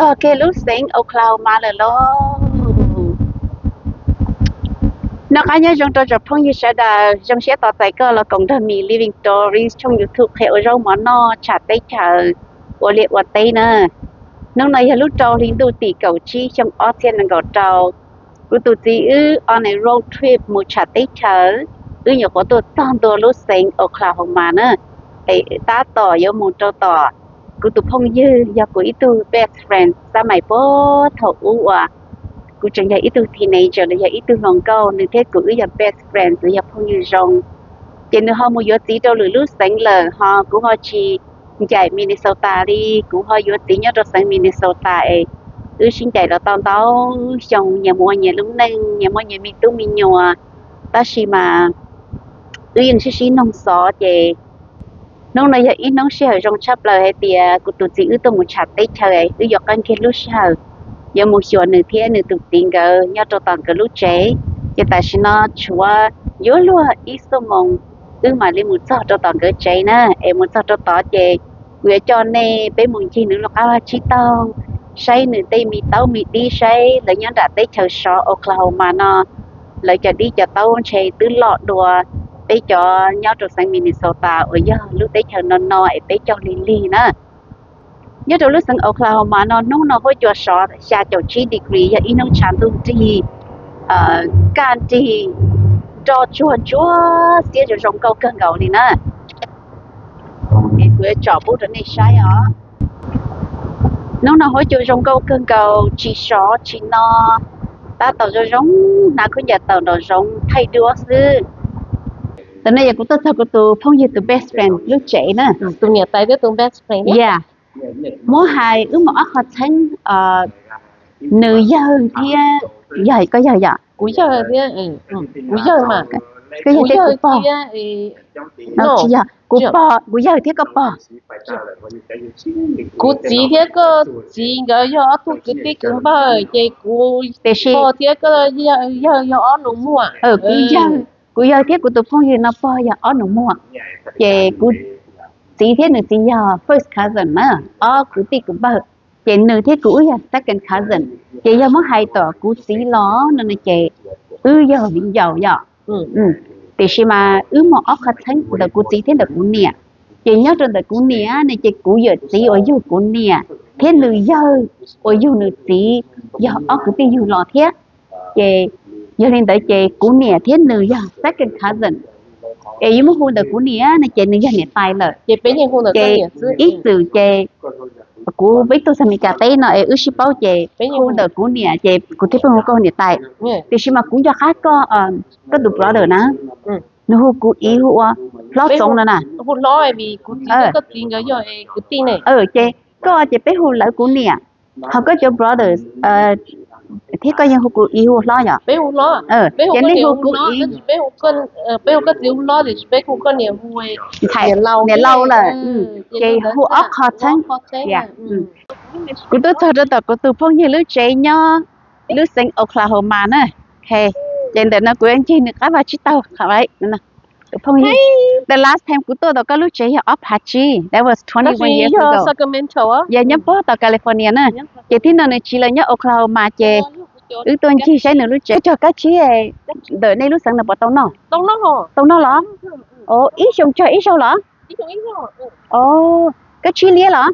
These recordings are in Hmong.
Tog kiag lub xeev Oklahoma lawm lauj. Noj qab nyob zoo rau tsoom phooj ywg sawv daws, zoo siab tos txais koj los koom nrog Mim Living Stories tshooj YouTube qhia ua zaub mov noj, tsham teb chaws, ua liaj ua teb na. Hnub no yog lub rau hli ntuj tim kaum tsib xyoo ob txhiab nees nkaum rau. Kuv tus txiv wb on a road trip mus tsham teb chaws, wb nyuam qhuav tuaj txog ntua lub xeev Oklahoma na, es tab tom yuav mus rau tom kuv tus phooj ywg yog kuv ib tug best friend xab mais puag thaum ub uas kuv tseem yog ib tug teenager los yog ib tug hluas nkauj, nws thiab kuv wb yog best friend, kuv yog phooj ywg zoo. Ces nws ho mus yuav txiv rau lwm lub xeev lawm, ho kuv ho tsis ncaim Minnesota li, kuv ho yuav txiv nyob rau xeev Minnesota es wb sib ncaim los tau ntau xyoo, nyias mus ua nyias lub neej, nyias muaj nyias me tub me nyuam, tab sis mas wb yeej sib sib noog xov ces hnub no yog ib hnub sij hawm zoo tshaj plaws hais tias kuv tus txiv wb tuaj mus tsham teb chaws, wb yuav qee kiag lub sij hawm yuav mus xyuas nws thiab nws tus txiv nkawd nyob rau tom nkawd lub tsev. Ces tam sim no tshuav yuav luag ib xuab moos wb mam li mus txog rau tom nkawd tsev na. Es mus txog rau tod ces kuv yuav coj nej peb mus ncig nws lub qab vaj tsib taug, saib nws tej me taub me dib, saib lawv nyob nram teb chaws sov Oklahoma no lawv cov dib cov taub ntshe twb loj dua peb cov nyob rau xeev Minnesota uas yog lub teb chaws no no es peb cog lig lig na. Nyob rau lub xeev Oklahoma no hnub no huab cua sov xya caum tsib degree, yog ib hnub tshav ntuj nrig, kaj nrig, nroj tsuag ntsuab xiab zoo zoo nkauj kawg nkaus li na. Es kuv yuav tsom pub rau nej saib os. Hnub no huab cua zoo nkauj kawg nkaus, tsis sov tsis no, tab tom zoo zoo, hnav khaub ncaws tawm nraum zoov thaij duab xwb. Tam no yog kuv tuaj txog kuv tus phooj ywg tus best friend lub tsev na. Tus niam tais thiab tus best friend. Yeah, muab hais wb mus ob qho txheeb, nws yawg thiab, yog koj yawg yom? Kuv yawg thiab, kuv yawg mas, koj yawg thiab kuv pog. Tsis yog, kuv pog, kuv yawg thiab koj pog. Kuv txiv thiab koj txiv nkawd yog ob tug kwv tij kwv npawg, ces kuv pog thiab koj yawg yog ob nus muag. Kuv yawg thiab kuv tus phooj ywg no pog yog ob nus muag, ces kuv txiv thiab nws txiv yog first cousin na, ob kwv tij kwv npawg. Ces nws thiab kuv wb yog second cousin. Ces yog muab hais tom kuv txiv los no ces wb yog viv ncaus yom. Tiam sis mas wb muaj ob qho txheeb ntawm kuv txiv thiab ntawm kuv niam. Ces nyob rau ntawm kuv niam ne ces kuv yawm txiv uas yug kuv niam thiab nws yawg uas yug nws txiv yog ob kwv tij yug los thiab. Ces yog li ntawd ces kuv niam thiab nws yog second cousin. Es yuav muab hu ntawm kuv niam no ces nws yog niam tais lawm. Ces ib txwm ces kuv peb tuaj txog Meskas teb no es wb sib paub ces hu ntawm kuv niam ces kuv thiaj pheej hu koj niam tais. Tiam sis mas kuv nco qab koj, koj tus brother na, nws hu kuv txiv hu ua Hlob Txoov no na. Ces koj ces peb hu lawv kuv niam, ho koj cov brothers thiab koj yeej hu kuv txiv hu ua Hlob yom. Ces nej hu kuv txiv, niam laus lawm, ces hu ob qho txheeb. Kuv tuaj txog rau tom kuv tus phooj ywg lub tsev nyob lub xeev Oklahoma na. Ces ntawm no kuv yuav ncig nws qab vaj tsib taug. Tus phooj ywg, the last time kuv tuaj tom koj lub tsev yog ob phav tsib, that was twenty one years ago. Yog nyob puag tom California na. Ces tib no nws tsiv lawm nyob Oklahoma ces wb tuaj ncig saib nws lub tsev. Koj cog kab tsib, ntawm nej lub xeev no puas tau noj? Tau noj los? Ib xyoo cog ib zaug los? Kab tsib liab los?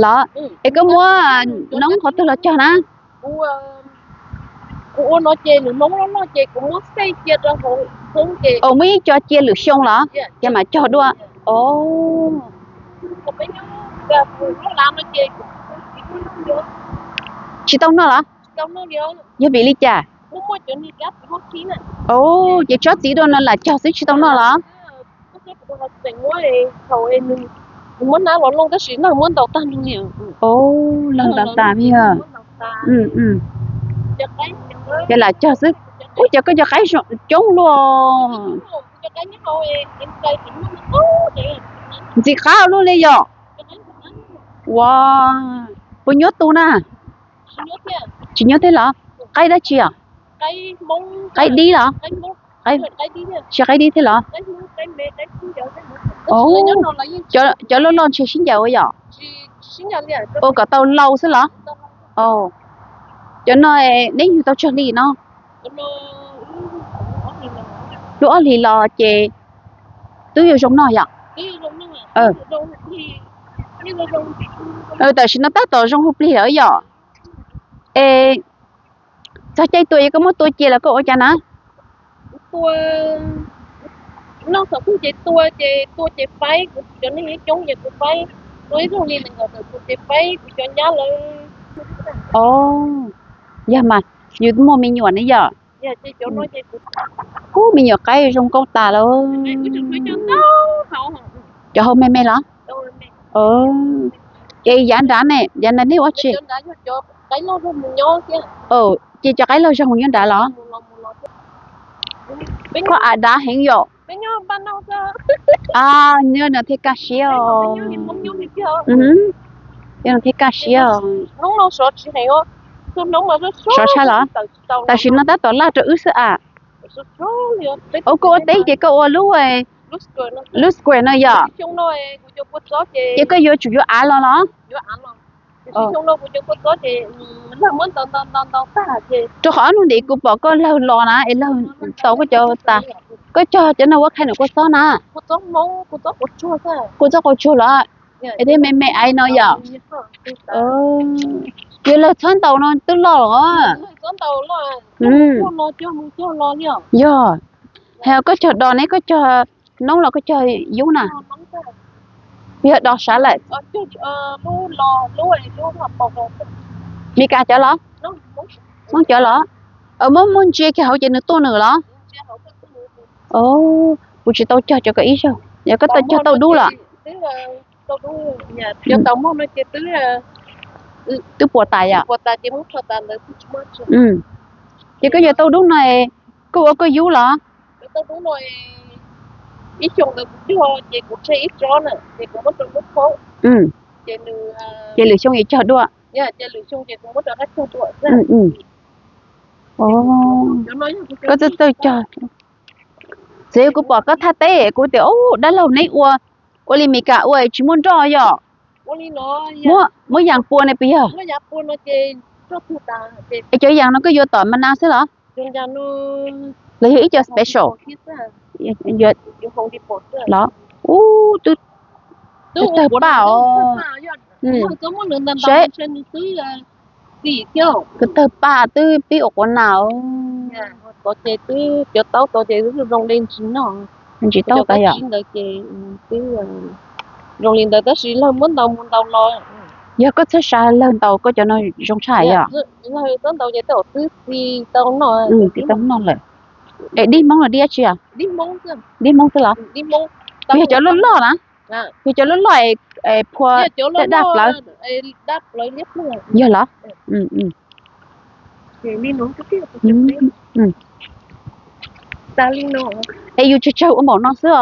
Los? Es koj muab noob qhov twg los cog na? Muab ib co cia lwm xyoo los ces mam cog dua. Tsis tau noj los? Yog vim li cas? Ces tsob txiv dua no lam cog xwb tsis tau noj los? Lawv ntau tas li. Ces lam cog xwb. Ub, ces koj cov qaib coob luaj. Ntxim qab luaj li yom. Ua, puas nyuaj tu na? Tsis nyuaj thiab los? Qaib dab tsi os? Qaib dib los? Tsis qaib dib thiab los? Cov loj loj ntshe sib ncaws ua yom? Ua kom tau lau xwb los? Cov no neb yug tau tsawg hli no? Lub ob hlis los ces twb yuav zoo noj yom? Tam sim no tab tom zoo hu plig lawm yom? Es txog caij tua es koj muab tua cia los koj ua cas na? Tua, noj thaum twg ces tua ces tua ces faib, kuv cov neeg coob ces kuv faib, tua ib zaug li nees nkaum tawm tus ces faib kuv cov nyab lawv. Yog mas, yus muaj me nyuam ne yom? Ub, me nyuam qaib zoo nkauj tas lawm. Cov hau me me los? Ces yav nrad ne, yav nrad nej ua tsi? Ces cov qaib laug zoo nyob nrad los? Koj av dav heev yom? Nyob no thiaj kaj siab os. Nyob no thiaj kaj siab os. Sov tshaj los? Tam sim no tab tom laj rau wb xwb as. Ua koj ua teb ces koj ua lub, lub square no yom? Ces koj yuav tsum yuav av los los? Rau qhov ob hnub ntawd kuv pom koj lawg los na es lawg tau koj cov tas. Koj cog cov no ua qhov no kua txob na? Kua txob qaum tsuag los? Es thiaj me me aiv no yom? Ces lawg txhob ntaus no twb loj los? Yog, hais koj cog dos ne koj cog noob los koj cog yub na? Yog dos sav lawm. Meskas cov los? Hmoob cov los? Muab muab ntsia kiag hauv ces nws tuaj nws los? Kuv tsis tau cog cov ko ib zaug, yog koj tau cog tauj dub los? Twb puas tas yom? Ces koj yuav tauj dub no, koj ua koj yub los? Ces lwm xyoo yuav cog dua. Koj txawj txawj cog. Txiv, kuv pom koj thaj teb kuv tias, ub, dab laug neb ua, ua li Meskas ua tsis muaj nroj yom? Muab yas pua ne puas yog? Es cov yas no koj yuav tom Manas xwb los? Los yog ib co special los? Ub, twb tawg paj os. Seb, twb tawg paj twb pib ua quav nas. Ntsis taub tas yom? Zoo li ntawd tab sis lawg muab ntaus mus ntaus los. Yog koj txhawb sa lawg ntaus koj cov no zoo tshaj yom? Txhob ntaus ces twb tau txiv tau noj lawm. Es dib Hmoob los dib dab tsi? Dib Hmoob xwb los? Yog cov loj loj na? Yog cov loj loj phua daj daj plawv? Yog los? Es yus tsawg tsawg ua npaum no xwb os.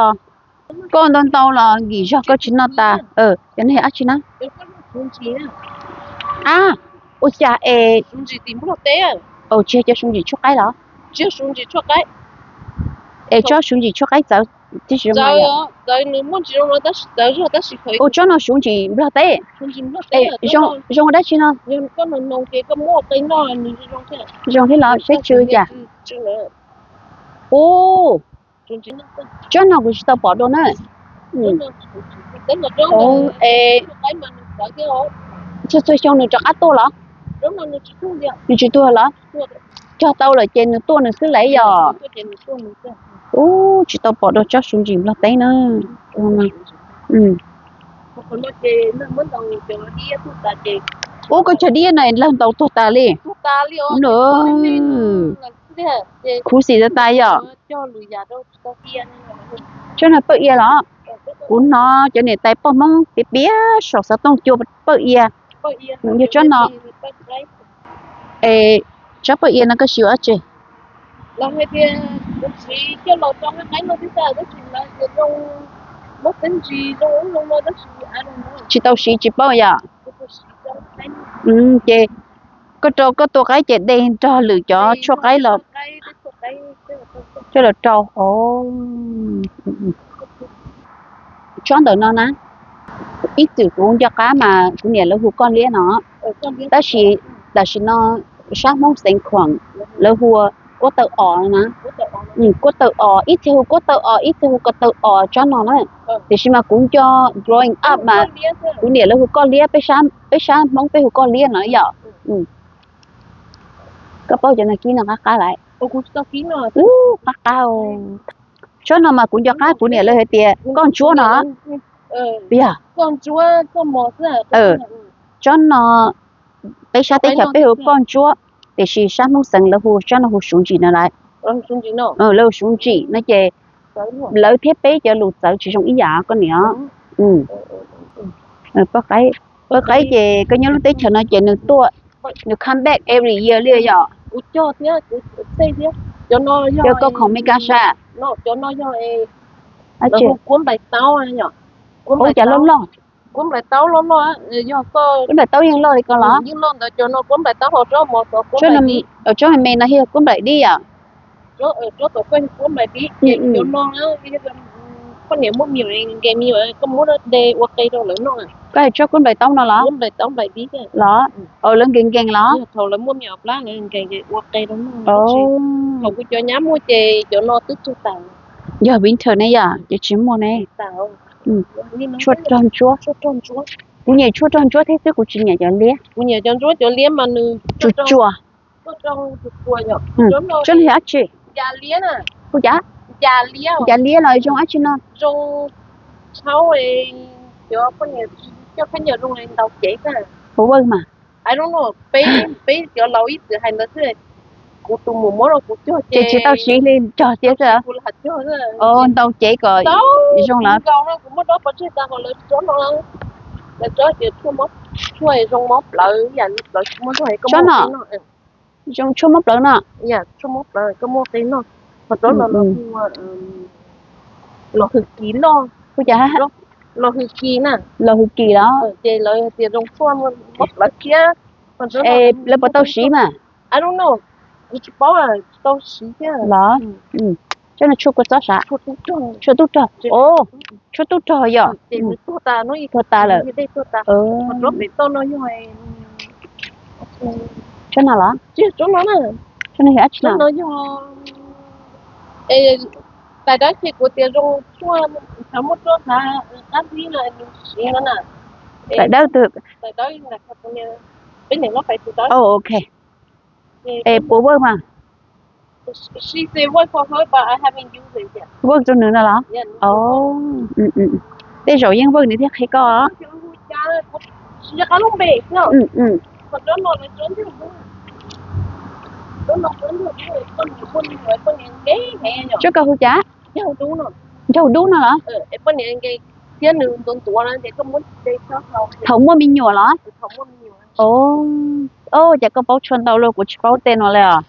Koj ntau ntau los nkim zog koj tsis noj tas. Cov no yog dab tsi na? Ab, ua cas es tsis yog cov suv ntsim tshuaj qaib los? Es tsob suv ntsim tshuaj qaib txawv tib si zoo? Ua tsob no suv ntsim nplog teb. Zoo ua dab tsi no? Zoo thiab los seb tsw cas. Ub, tsob no kuv tsis tau pom dua na. Es txhua txhua xyoo nws rov qab tuaj los? Nws tsis tuag los? Cog tau lawm ces nws tuaj nws xwb lawm yom? Ub, tsis tau pom dua tsob suv ntsim nplog teb na. Ub, koj cog dib no lawg ntaus tuag tas li. Khuv xim tas tas yom? Tsob no pawj ia los? Kuv hnov cov niam tais poj Hmoob piav piav saum xov tooj cua pawj ia. Yog tsob no. Es tsob pawj ia no koj siv ua dab tsi? Tsis tau siv tsis paub yom? Ces koj rau koj tua qaib ces de nrog lwm cov tshuaj qaib los? Coj los rau. Tsob ntawm no na, ib txwm kuv nco qab mas kuv niam lawv hu koj liab no, tab sis tam sim no sab Hmoob xeev Khuam lawv hu ua kuab taw os na. Kuab taw os, ib txhia hu kuab taw os, ib txhia hu ko taw os tsob no na. Tiam sis mas kuv nco growing up mas kuv niam lawv hu koj liab, peb sab Hmoob peb hu koj liab no yom. Koj paub cov no kib no qab qab lawm. Ub, qab qab. Tsob no mas kuv nco qab kuv niam lawv hais tias koj ntsuab no. Yog. Tsob no peb sab teb chaws peb hu koj ntsuab, tiam sis sab Hmoob xeev lawv hu tsob no hu suv ntsim no lawm. Lawv hu suv ntsim no ces lawv thiab peb cov lus txawv tsis zoo ib yam koj niam. Poj qaib, poj qaib ces koj nyob lub teb chaws no ces nws tuaj, nws come back every year li yom. Cov koj khoom Meskas sab. Kuab nplaim taub loj loj. Kuab nplaim taub yeej loj li ko los? Tsob me me no yog kuab nplaim dib yom? Poj niam muab me nyuam nkees me nyuam, koj muab de ua qe rau lawv noj. Koj hais tsob kuab nplaim taub no los? Los, lawv nkees nkees los? Thaum lawv muaj me nyuam plab lawv nkees ua qe rau noj. Thaum kuv cov nyab muaj ces cov no twb tuag tas. Yog winter ne yom, ces tsis muaj ne. Tshuaj rog ntsuab. Kuv nyiam tshuaj rog ntsuab thiab xwb, kuv tsis nyiam cov liab. Kuv nyiam cov ntsuab, cov liab mas nws tsuas tsuas. Tsob no yog dab tsi? Hu cas? Ncav liab los zoo dab tsi no? Puas vawj mas? Peb cov laus ib txwm hais ntawd xwb, kuv tus muam muab rau kuv cog ces tsis tau siv li, cog tiag xwb. Ntau cev kom zoo lawm. Kuv muab dob pov tseg tas kom lawv tsob no, lawv tsob tias tshuaj zoo mob plawv, yam li plawv tsis muaj zog es koj muaj qe noj. Zoo tshuaj mob plawv no. Tshuaj mob plawv koj muaj qe noj. Qhov tsob no los hwj kis loj. Hu cas? Los hwj kis na. Los hwj kis los? Ces lawv tias zoo tshuaj mob plawv thiab. Es lawv puas tau siv mas? Kuv tsis paub, tsis tau siv thiab los? Tsob no tshuaj kua txob sav? Tshuaj tub rog. Tshuaj tub rog yom. Tuag tas lawm. Tsob no los? Tsob no yog dab tsi no? Tais dawb ces kuv tias zoo tshuaj, muaj tshuaj qab hlwb no nws siv no na. Tais dawb twg? Peb niam loj pais tus dawb. Ok. Es puas vawj mas? Vawj rau nws no los? Tej zaum yeej vawj nws thiaj qhia koj. Tsob koj hu cas? Nraug dub no los? Thaum muaj me nyuam los? Ces koj paub tshuaj ntau los, kuv tsis paub tej no li os.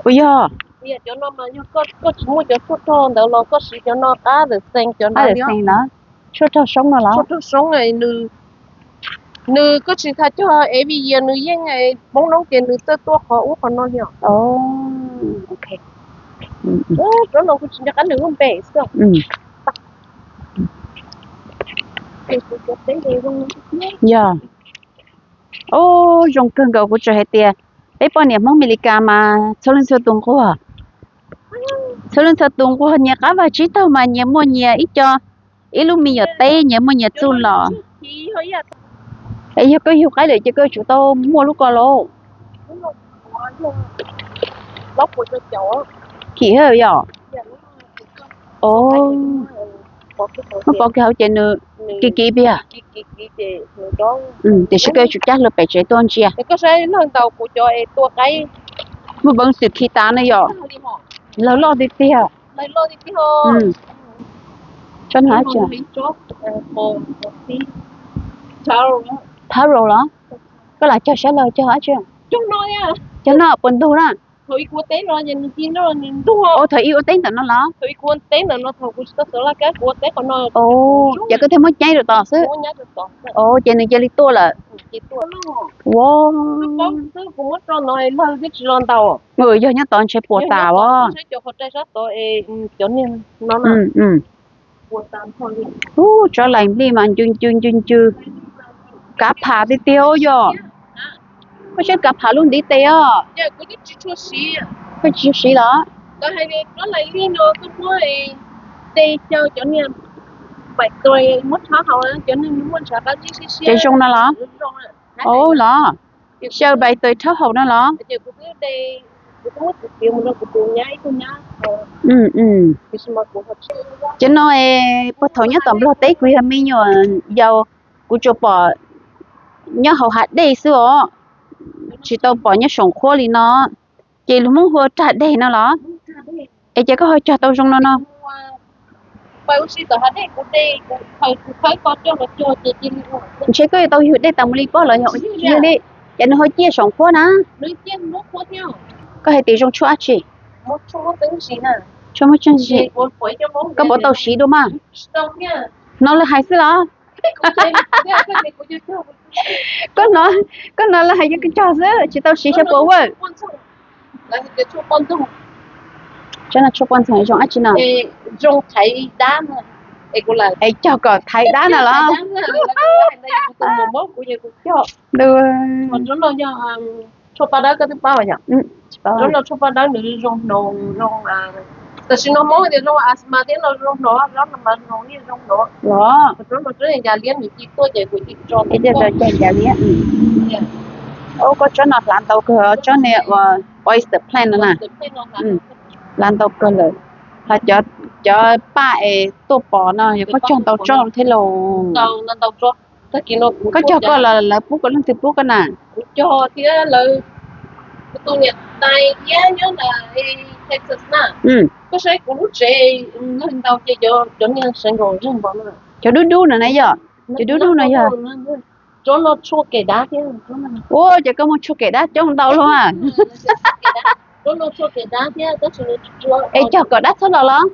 Puas yog? Koj tsis muaj cov tshuaj rog ntawd los koj siv cov no qab the same, cov no qab the same los? Tshuaj rog soob no los? Tshuaj rog soob, nws koj tsis tas cog every year nws yeej poob noob ces nws txawj tuaj qhov ub qhov no li os. Tsob no kuv tsis nco qab nws lub npe xwb. Yog. Ub, zoo kawg nkaus, kuv tseem hais tias peb poj niam Hmoob Amelikas mas txhua leej txhua tus nquag, txhua leej txhua tus nquag nyias qab vaj tsib taug mas nyias muaj nyias ib co, ib lub me nyuam teb nyias muaj nyias txuj los. Es yog koj yug qaib lawm ces koj yuav tsum tau muaj lub ko lauj. Kim yom. Muab pov kiag hauv ces nws kiv kiv tiag. Tiam sis koj yuav tsum cab hlawv pem tsev tuaj ntsia. Muaj peev xwm khi tas no yom. Lawv loj tiag tiag. Tsob no taro los? Koj lam cog saib los cog dab tsi? Cog no puas ntug na? Thaum ib ua teb ntawm no los? Ces koj thiaj muab ceeb rau tom xwb. Ces nws cia li tuaj lawm. Ua, yog nyob tod ntshe puas tas os. Ub, tsob lais nplij mas ncw ncw ncw ncw. Kav pham tiag tiag yog. Koj saib kav pham lub ntiv tes os. Koj tsis siv los? Ces zoo no los? Ub los, xyaw npais tais rhaub haus no los? Cov no es puag thaum nyob tom Nplog teb kuv yog me nyuam yaus, kuv tsuas pom nyob hauv hav dej xwb os, tsis tau pom nyob saum qhuab li no. Ces lus Hmoob hu ua rag deg no los? Es ces koj ho cog tau zoo no no? Ntshe koj yuav tau yug dej tas mus li pob los yog ua li? Ces nws ho ciaj saum qhuab na. Koj hais tias zoo tshuaj dab tsi? Tshuaj muaj tseeb tsi? Koj puas tau siv dua mas? Hnov lawv hais xwb los? Koj hnov, koj hnov lawv hais yog koj cog xwb tsis tau siv xyov puas work. Tshuaj poj ntxoog zoo dab tsi no? Es cog kom thaiv dab no los? Tshuaj paj dawb koj twb paub yom? Tshuaj paj dawb nws zoo hnoos, tam sim no Hmoob tias zoo asthma thiab no zoo hnoos, zaub no mas zoo li zoo hnoos los. Tsob no tsob yas liab nws ci tuaj ces kuv ci tso. Cog yas liab. Ub, koj tsob no hlav ntau kawg, tsob ne ua oyster plant no na. Hlav ntau kawg lawm. Ho cov paj es tuaj pov no yog koj cog ntau tsob thiab los? Koj cog koj los lawv pub koj leej twg pub koj na? Kuv cog thiab lawv, kuv tus niam tais iab nyob ntawm Texas na. Koj saib kuv lub tsev ntau ces cov niag sawv nkaus zeeg npaum no. Cov dub dub no na yog? Cov dub dub no yog? Tsob no tshuaj kem dab thiab. Ua, ces koj muaj tshuaj kem dab coob ntau luaj. Es cog kom dab txhob los los?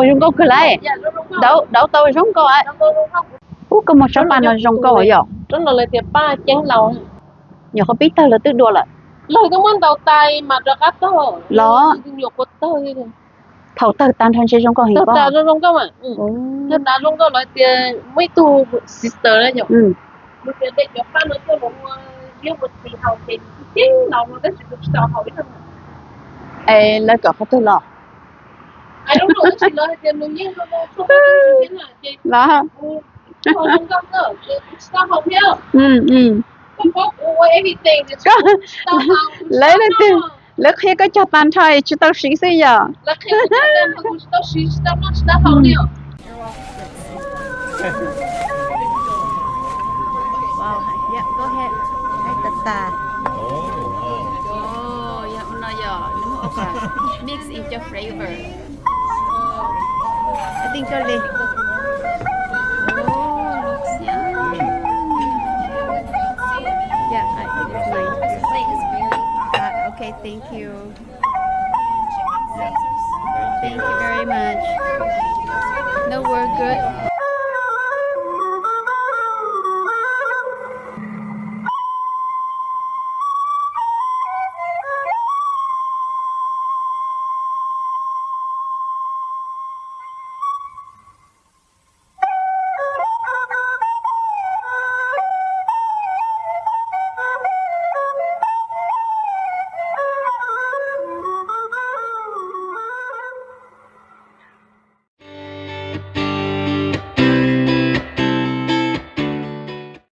Zoo nkauj kawg lawm. Dauv tau zoo nkauj. Ub, koj muag tsob paj no zoo nkauj yom? Nyuam qhuav pib tawg los twb dua lawm. Los? Thaum tawg tag nrho ntshe zoo nkauj heev pob. Es lawv kom qhov twg los? Los? Lawv leej twg, lawv qhia koj cog tag nrho es tsis tau siv xwb yom? Mix in your flavor. I think koj li. Oh, looks yum. Yeah, I think it's mine. Uh, okay, thank you. Thank you very much. No, we're good.